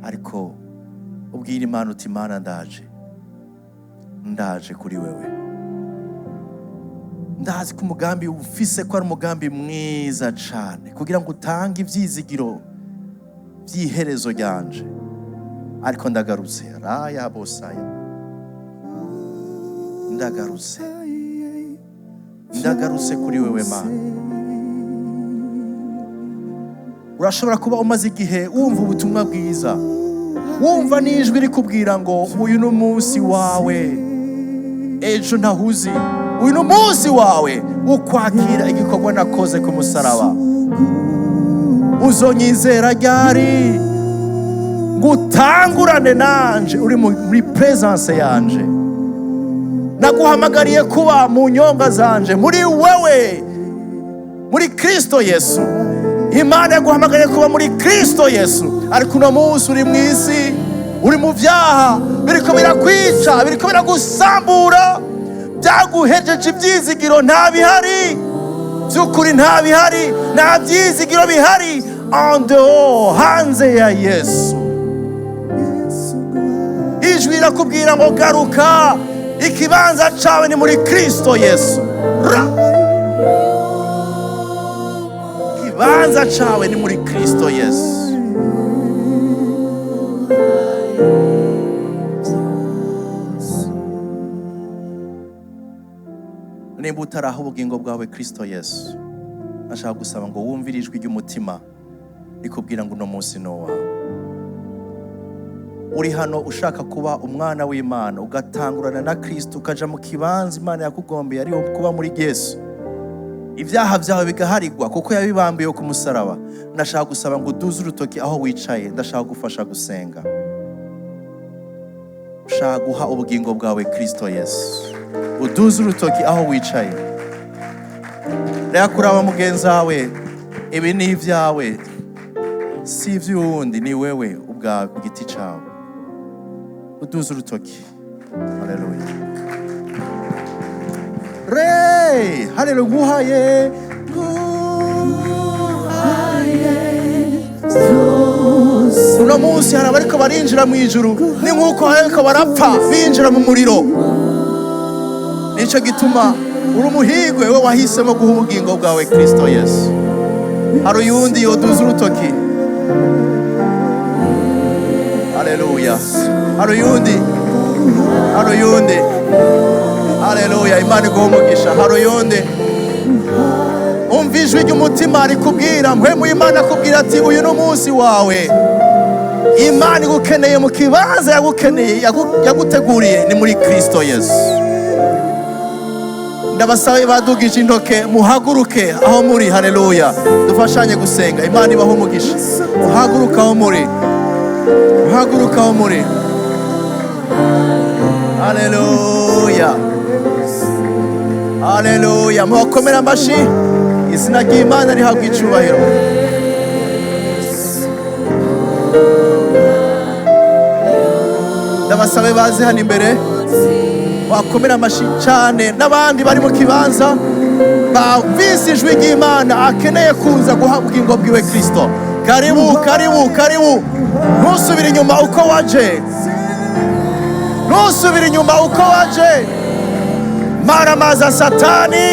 Ariko ubwira Imana uti: "Imana, ndaje, ndaje kuri wewe. Ndazi ko umugambi ufise ko ari umugambi mwiza cane kugira ngo utange ivyizigiro vy'iherezo ryanje, ariko ndagarutse." Raya bosaya, ndagarutse, ndagarutse kuri wewe, Mana. Urashobora kuba umaze igihe wumva ubutumwa bwiza, wumva n'ijwi rikubwira ngo: "Uyu ni umunsi wawe, ejo ntahuzi. Uyu ni umunsi wawe wo kwakira igikorwa nakoze ku musaraba. Uzonyizera ryari ngo utangurane nanje uri muri presence yanje? Naguhamagariye kuba mu nyonga zanje, muri wewe, muri Kristo Yesu." Imana yaguhamagariye kuba muri Kristo Yesu, ariko uno munsi uri mu isi, uri mu byaha, biriko birakwica, biriko biragusambura, byaguhejeje ibyizigiro. Nta bihari by'ukuri, nta bihari, nta byizigiro bihari en dehors, hanze ya Yesu. Ijwi rirakubwira ngo: "Garuka, ikibanza cawe ni muri Kristo Yesu." Ra! Ikibanza cawe ni muri Kristo Yesu. Nimba utaraha ubugingo bwawe Kristo Yesu, ashaka gusaba ngo wumvire ijwi ry'umutima rikubwira ngo uno munsi ni uwawe. Uri hano ushaka kuba umwana w'Imana, ugatangurana na Kristo, ukaja mu kibanza Imana yakugombeye, ariho kuba muri Yesu, ibyaha byawe bigaharigwa kuko yabibambiye ku musaraba, ndashaka gusaba ngo uduze urutoki aho wicaye. Ndashaka gufasha gusenga. Ushaka guha ubugingo bwawe Kristo Yesu, uduze urutoki aho wicaye. Reka kuraba mugenzi wawe. Ibi ni ibyawe, si iby'uwundi, ni wewe ubwawe ku giti cyawe. Uduze urutoki. Haleluya! Re haleluya! Nguhaye, nguhaye. Uno munsi hari abariko barinjira mu ijuru, ni nk'uko hari abariko barapfa binjira mu muriro. Nico gituma uri umuhigwe, we wahisemo guha ubugingo bwawe Kristo Yesu. Hari uyundi yoduza urutoki? Haleluya! Haleluya. Hari uyundi? Hari uyundi? Haleluya. Imana iguhe umugisha. Hari uyundi? Umva ijwi ry'umutima rikubwira, mpwemu Imana akubwira ati: "Uyu ni umunsi wawe." Imana igukeneye mu kibanza yagukeneye, yaguteguriye, ni muri Kristo Yesu. Ndabasaba badugije intoke, muhaguruke aho muri. Haleluya. Dufashanye gusenga. Imana ibaho umugisha. Muhaguruke aho muri, muhaguruke aho muri. Haleluya, haleluya. Mubakomere amashi. Izina ry'Imana rihabwa icubahiro. Ndabasabe baze hano imbere, wakomera amashi cyane. N'abandi bari mu kibanza bumvise ijwi ry'Imana, akeneye kuza guha ubugingo bwiwe Kristo, karibu, karibu, karibu. Ntusubire inyuma uko waje, ntusubire inyuma uko waje. Maramaza Satani,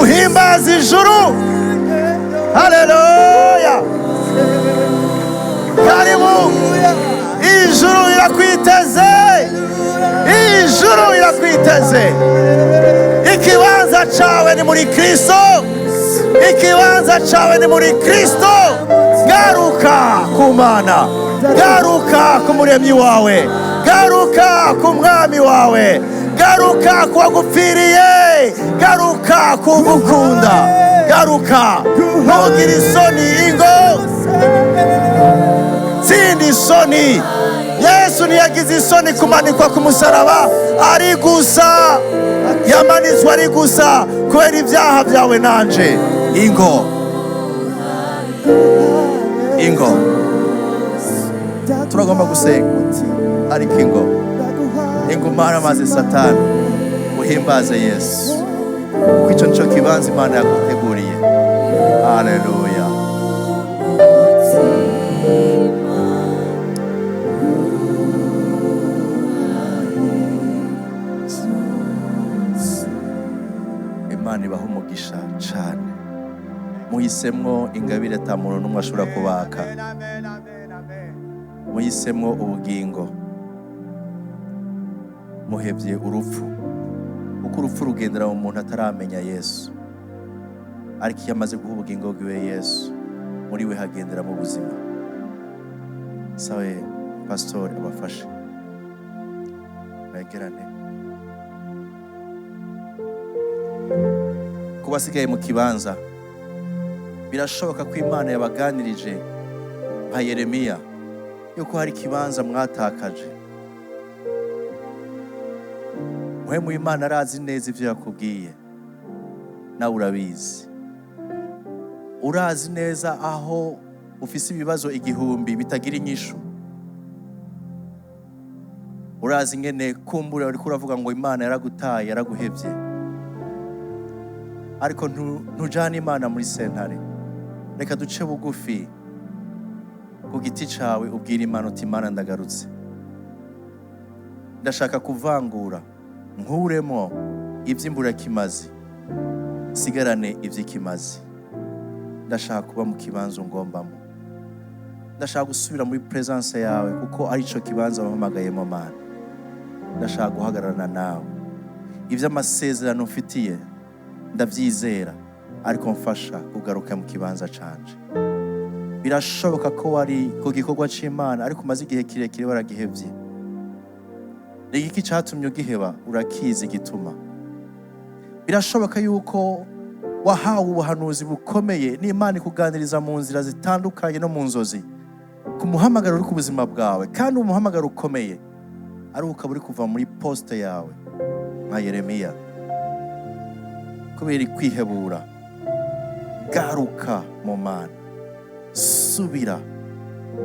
uhimbaza ijuru. Haleluya. Karibu, ijuru rirakwiteze, ijuru rirakwiteze. Ikibanza cawe ni muri Kristo, ikibanza cawe ni muri Kristo. Garuka ku Mana, garuka ku Muremyi wawe, garuka ku Mwami wawe, garuka ku wagupfiriye, garuka ku gukunda. Garuka, ntugire isoni. Ingo, tsinda isoni. Yesu ntiyagize isoni kumanikwa ku musaraba ari gusa. Yamanitswe ari gusa kubera ibyaha byawe nanje. Ingo, ingo, turagomba gusenga, ariko ingo, ingo, umaramaze Satani, uhimbaze Yesu, kuko icyo nicyo kibanza Imana yaguteguriye. Haleluya. Imana ibaha umugisha cyane. Muhisemwo ingabire ata muntu n'umwe ashobora kubaka. Muhisemwo ubugingo, muhevye urupfu, kuko urupfu rugendera mu muntu ataramenya Yesu. Ariko iyo amaze guha ubugingo bwiwe Yesu, muri we hagendera mu buzima. Sawe pasitori abafashe begerane. Ku basigaye mu kibanza, birashoboka ko Imana yabaganirije nka Yeremiya yuko hari ikibanza mwatakaje. Mpwemu Imana arazi neza ibyo yakubwiye, nawe urabizi. Urazi neza aho ufise ibibazo 1000 bitagira inyishu. Urazi ingene kumbura uriko uravuga ngo Imana yaragutaye, yaraguhevye. Ariko ntujane Imana muri sentare. Reka duce bugufi ku giti cawe, ubwira Imana uti: "Imana, ndagarutse, ndashaka kuvangura, nkuremo ivy'imburakimazi, sigarane ivy'ikimazi. Ndashaka kuba mu kibanza ungombamo, ndashaka gusubira muri presence yawe, kuko arico kibanza wampamagayemo. Mana, ndashaka guhagararana nawe. Ivy'amasezerano mfitiye ndavyizera, ariko mfasha kugaruka mu kibanza canje." Birashoboka ko wari ku gikorwa c'Imana, ariko umaze igihe kirekire waragihevye. Ni igiki catumye ugiheba? Urakizi igituma. Birashoboka yuko wahawe ubuhanuzi bukomeye n'Imana ikuganiriza mu nzira zitandukanye no mu nzozi ku muhamagaro uri ku buzima bwawe, kandi umuhamagaro ukomeye, ariko ukaba uri kuva muri poste yawe nka Yeremiya kubera kwihebura. Garuka mu Mana, subira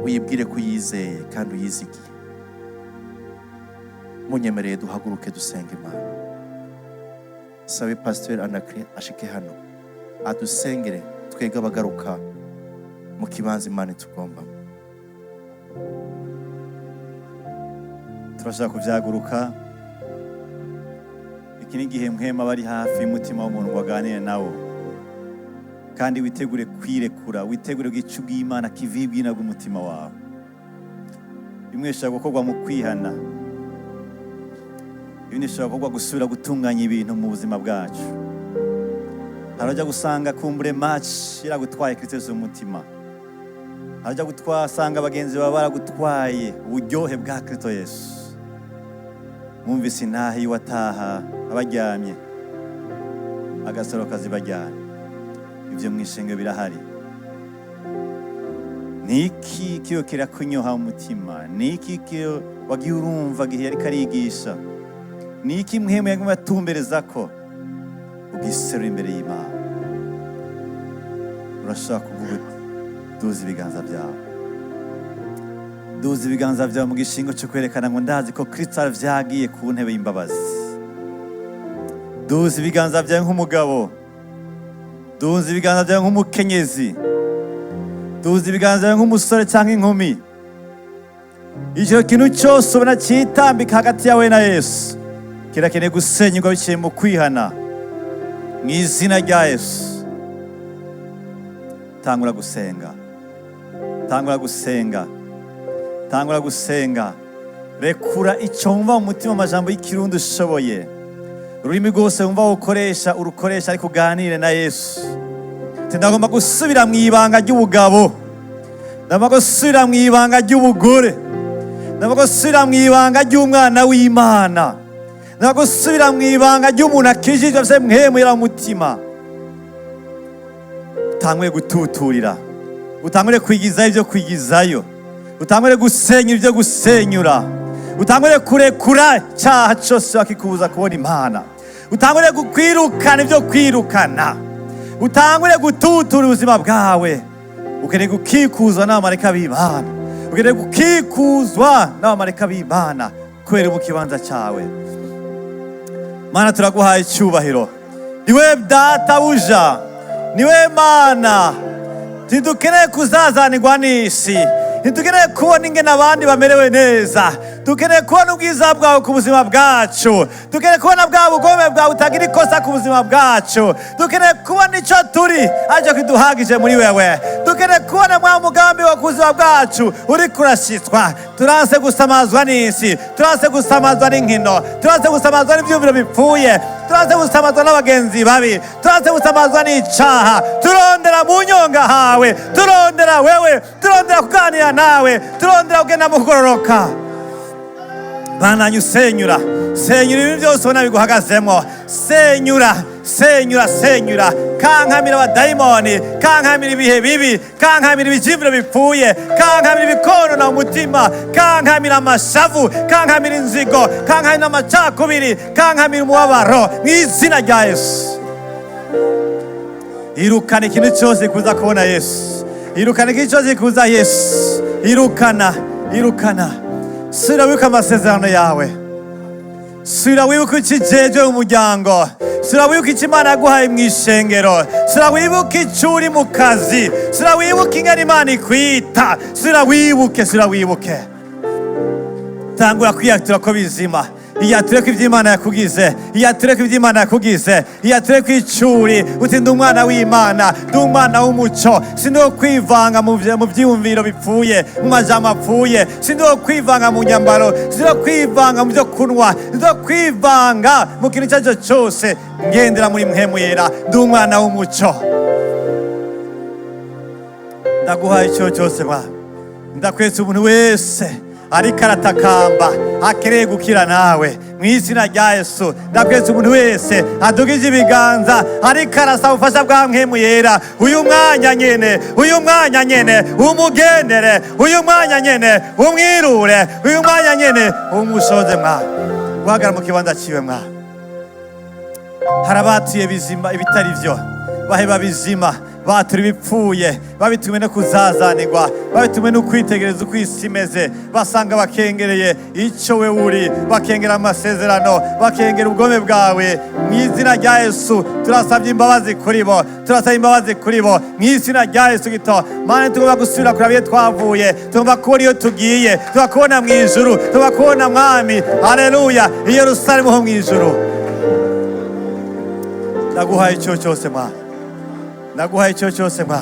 uyibwire ko uyizeye kandi uyizigiye. Munyemereye duhaguruke dusenga Imana. Sabe Pasiteri Anakire ashike hano adusengere, twege abagaruka mu kibanza Imana itugombamo. Turashaka kubyaguruka. Iki ni igihe mpwema bari hafi y'umutima w'umuntu ngo aganire nawo, kandi witegure kwirekura, witegure gica ubw'Imana kiva ibwina bw'umutima wawe. Bimwe bishobora gukorwa mu kwihana, ibindi bishobora gukorwa gusubira gutunganya ibintu mu buzima bwacu. Hari abajya gusanga kumbure match yaragutwaye Kristo Yesu mu mutima. Hari abajya gusanga bagenzi bawe baragutwaye uburyohe bwa Kristo Yesu. Mwumvise intahe iwataha abaryamye, agasoro kazibajyana. Ibyo mu ishengero birahari. Niki kiyo kirakunyoha mu mutima? Niki kiyo wagiye urumva gihe yariko arigisha? Niki Mpwemu yaguma atumbereza ko ugiserura imbere y'Imana? Urashobora kuvuga uti: "Duza ibiganza byawe, duza ibiganza byawe mu gishingo cyo kwerekana ngo ndazi ko Kristo vyagiye ku ntebe y'imbabazi." Duza ibiganza byawe nk'umugabo, duza ibiganza byawe nk'umukenyezi, duza ibiganza byawe nk'umusore cyangwa inkumi. Icyo kintu cyose ubona cyitambika hagati yawe na Yesu kirakeneye gusenyurwa biciye mu kwihana mu izina rya Yesu. Tangura gusenga, tangura gusenga, tangura gusenga. Rekura icyo wumva mu mutima, amajambo y'Ikirundi ushoboye, ururimi rwose wumva ukoresha urukoresha, ariko uganire na Yesu. Ati: "Ndagomba gusubira mu ibanga ry'ubugabo, ndagomba gusubira mu ibanga ry'ubugore, ndagomba gusubira mu ibanga ry'umwana w'Imana, ndagomba gusubira mu ibanga ry'umuntu akijijwe, afise Mpwemu Yera mu mutima." Utangure gututurira, utangure kwigizayo ibyo kwigizayo, utangure gusenyura ibyo gusenyura, utangure kurekura icyaha cyose wakikubuza kubona Imana, utangure kwirukana ibyo kwirukana, utangure gututura ubuzima bwawe. Ukeneye gukikuzwa n'abamarayika b'Imana, ukeneye gukikuzwa n'abamarayika b'Imana kubera mu kibanza cyawe. Mana, turaguhaye icyubahiro. Niwe Databuja, niwe Mana. Ntidukeneye kuzazanirwa n'isi, ntidukeneye kubona ingene abandi bamerewe neza. Dukeneye kubona ubwiza bwawe ku buzima bwacu, dukeneye kubona bwa bugome bwawe butagira ikosa ku buzima bwacu, dukeneye kubona icyo turi aricyo kiduhagije muri wewe, dukeneye kubona mwa mugambi wo ku buzima bwacu uri kurashyitswa. Turanse gusamazwa n'isi, turanse gusamazwa n'inkino, turanse gusamazwa n'ibyumviro bipfuye, turanse gusamazwa n'abagenzi babi, turanse gusamazwa n'icaha. Turondera mu nyonga hawe, turondera wewe, turondera kuganira nawe, turondera kugenda mu kugororoka. Bananye usenyura, senyura ibintu byose ubona biguhagazemo. Senyura, senyura, senyura. Kankamira abadayimoni, kankamira ibihe bibi, kankamira ibijimviro bipfuye, kankamira ibikonona umutima, kankamira amashavu, kankamira inzigo, kankamira amacakubiri, kankamira umubabaro mu izina rya Yesu. Irukana ikintu cyose kuza kubona Yesu, irukana ikintu cyose kuza Yesu. Irukana, irukana. Sura wibuke amasezerano yawe, sura wibuke ikijejwe mu muryango, sura wibuke icyo Imana yaguhaye mu ishengero, sura wibuke icyo uri mu kazi, sura wibuke ingene Imana ikwita. Sura wibuke, sura wibuke. Tangura kwiyatura ko bizima. Iyature ko iby'Imana yakugize, iyature ko iby'Imana yakugize, iyature ko icuri uti: "Ndi umwana w'Imana, ndi umwana w'umuco, sindi wo kwivanga mu byiyumviro bipfuye, mu majambo apfuye, sindi wo kwivanga mu nyambaro, sindi wo kwivanga mu byo kunywa, sindi wo kwivanga mu kintu icyo ari cyo cyose. Ngendera muri Mpwemu Yera, ndi umwana w'umuco." Ndaguhaye icyo cyose mwa. Ndakwetse umuntu wese ariko aratakamba akeneye gukira nawe mu izina rya Yesu. Ndakwetse umuntu wese adugije ibiganza ariko arasaba ubufasha bwa Mpwemu Yera. Uyu mwanya nyene, uyu mwanya nyene umugendere, uyu mwanya nyene umwirure, uyu mwanya nyene umushoze mwa guhagarara mu kibanza ciwe mwa. Hari abatuye bizima ibitari byo, baheba bizima, batura ibipfuye, babitumwe no kuzazanirwa, babitumwe no kwitegereza uko isi imeze, basanga bakengereye icyo we uri, bakengera amasezerano, bakengera ubugome bwawe. Mu izina rya Yesu turasabye imbabazi kuri bo, turasaba imbabazi kuri bo mu izina rya Yesu gito. Mana, tugomba gusubira kuraba iyo twavuye, tugomba kubona iyo tugiye, tugomba kubona mu ijuru, tugomba kubona Mwami, haleluya, i Yerusalemu ho mu ijuru. Ndaguhaye icyo cyose mwa, ndaguhaye icyo cyose mwa.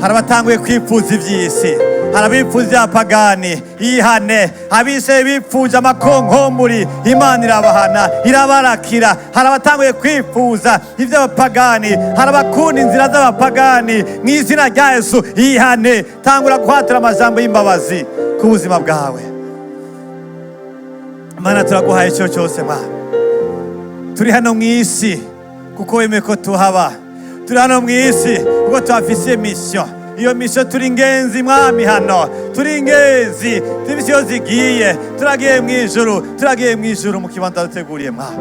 Hari abatanguye kwifuza iby'isi, Hari abifuza iby'abapagani, ihane. Abiseye bipfuje amakonkomburi, Imana irabahana, irabarakira. Hari abatanguye kwifuza iby'abapagani, hari abakunda inzira z'abapagani. Mu izina rya Yesu, ihane. Tangura kwatura amajambo y'imbabazi ku buzima bwawe. Mana, turaguhaye icyo cyose. Mana, turi hano mu isi kuko wemeye ko tuhaba. Turi hano mu isi kuko tuhafise mission. Iyo mission, turi ingenzi, Mwami. Hano turi ingenzi, turi iyo zigiye. Turagiye mu ijuru, turagiye mu ijuru mu kibanza duteguriye. Mwami,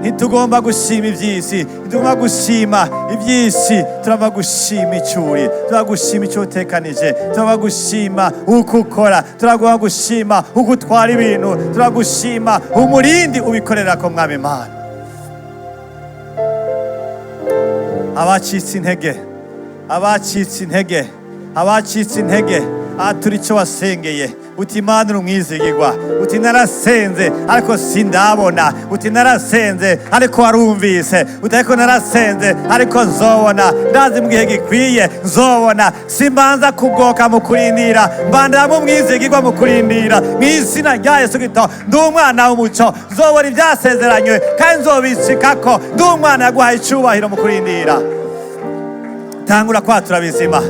ntitugomba gushima iby'isi, ntitugomba gushima iby'isi. Turaba gushima icuri, turaba gushima icyo utekanije, turaba gushima uko ukora, turagomba gushima uko utwara ibintu, turagushima umurindi ubikorera ko, Mwami Imana. Abacitse intege, abacitse intege, abacitse intege, aha turi icyo wasengeye uti: "Imana uri umwizigirwa." Uti: "Narasenze ariko sindabona." Uti: "Narasenze ariko warumvise." Uti: "Ariko narasenze, ariko nzobona. Ndazi mu gihe gikwiye nzobona." Simbanza kugoka mu kurindira, mbandamo umwizigirwa mu kurindira. Mu izina rya Yesu Kristo, ndi umwana w'umuco, nzobona ibyasezeranywe kandi nzobishikako. Ndi umwana yaguhaye icyubahiro mu kurindira. Tangura kwatura bizima,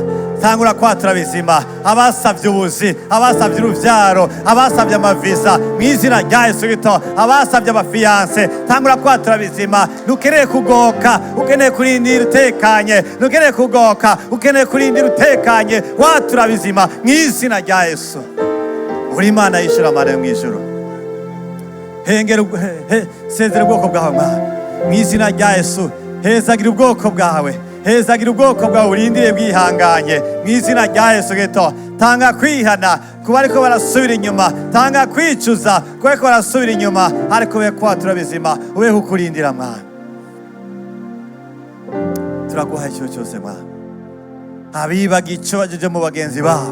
tangura kwatura bizima. Abasabye ubuzi, abasabye urubyaro, abasabye amaviza, mu izina rya Yesu Kristo, abasabye abafiancé, tangura kwatura bizima. Ntukeneye kugoka, ukeneye kurindira utekanye. Ntukeneye kugoka, ukeneye kurindira utekanye, watura bizima mu izina rya Yesu. Uri Imana yishura amara yo mu ijuru. Hengera, sezera ubwoko bwawe, Mwana, mu izina rya Yesu. Hezagira ubwoko bwawe, hezagira ubwoko bwawe urindire bwihanganye mu izina rya Yesu Kristo. Tanga kwihana kuba ariko barasubira inyuma, tanga kwicuza kuba ariko barasubira inyuma, ariko ube kwatura bizima, ube kukurindira. Mwana, turaguha icyo cyose. Mwana, abibaga icyo bagejeje mu bagenzi babo,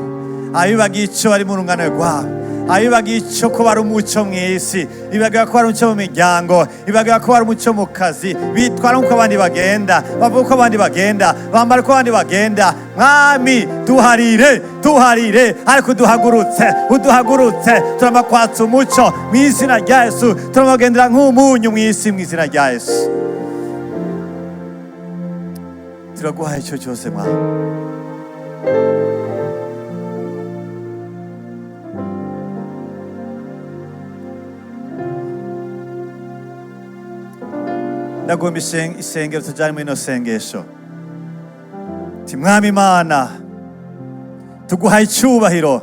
abibaga icyo bari mu rungano rwabo, abibaga icyo ko bari umuco mu isi, bibaga ko bari umuco mu miryango, bibaga ko bari umuco mu kazi, bitwara uko abandi bagenda, bavuga uko abandi bagenda, bambara uko abandi bagenda. Mwami, tuharire, tuharire, ariko uduhagurutse, uduhagurutse. Turamakwatsa umuco mu izina rya Yesu. Turamagendera nk'umunyu mu isi mu izina rya Yesu. Turaguhaye icyo cyose, Mwami. Ndagomba isengero tujyane muri ino sengesho. Ti: "Mwami Imana, tuguhaye icyubahiro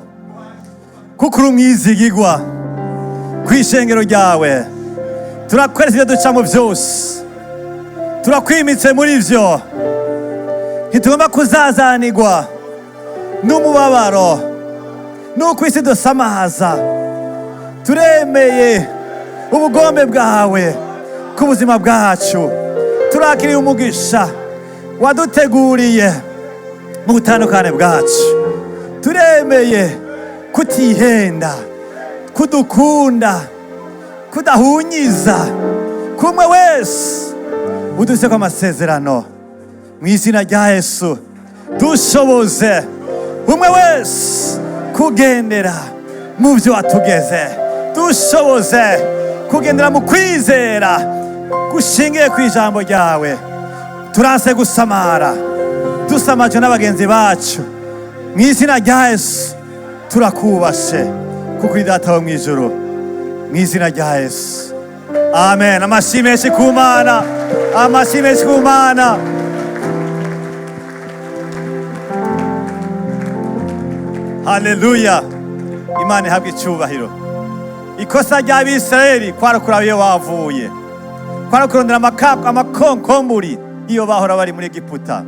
kuko uri umwizigigwa ku ishengero ryawe. Turakwereka ibyo ducamo byose, turakwimitse muri byo. Ntitugomba kuzazanirwa n'umubabaro n'uko isi dusamaza. Turemeye ubugombe bwawe ku buzima bwacu. Turakiriye umugisha waduteguriye mu butandukane bwacu. Turemeye kutihenda, kudukunda, kudahunyiza kumwe wese uduse ko amasezerano. Mu izina rya Yesu, dushoboze umwe wese kugendera mu byo watugeze. Dushoboze kugendera mu kwizera gushingiye ku ijambo ryawe. Turanse gusamara dusamajwe n'abagenzi bacu. Mu izina rya Yesu, turakubashe kuko uri Data wo mu ijuru. Mu izina rya Yesu, amen." Amashyi menshi ku Mana, amashyi menshi ku Mana. Haleluya, Imana ihabwa icyubahiro. Ikosa ry'Abisirayeli kwari kuraba iyo bavuye, kwari kurondera amakonkomburi iyo bahora bari muri Egiputa.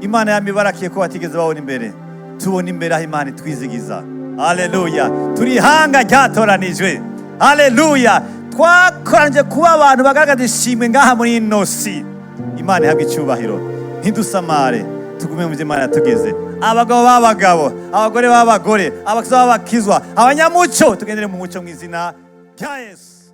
Imana yamibarakiye ko batigeze babona imbere. Tubona imbere aho Imana itwizigiza. Haleluya, turi ihanga ryatoranijwe. Haleluya, twakoranyije kuba abantu bagaragaza ishimwe ngaha muri ino si. Imana ihabwa icyubahiro. Ntidusamare, tugume mu byo Imana yatugeze. Abagabo b'abagabo, abagore b'abagore, abakizwa b'abakizwa, abanyamuco, tugendere mu muco mu izina rya Yesu.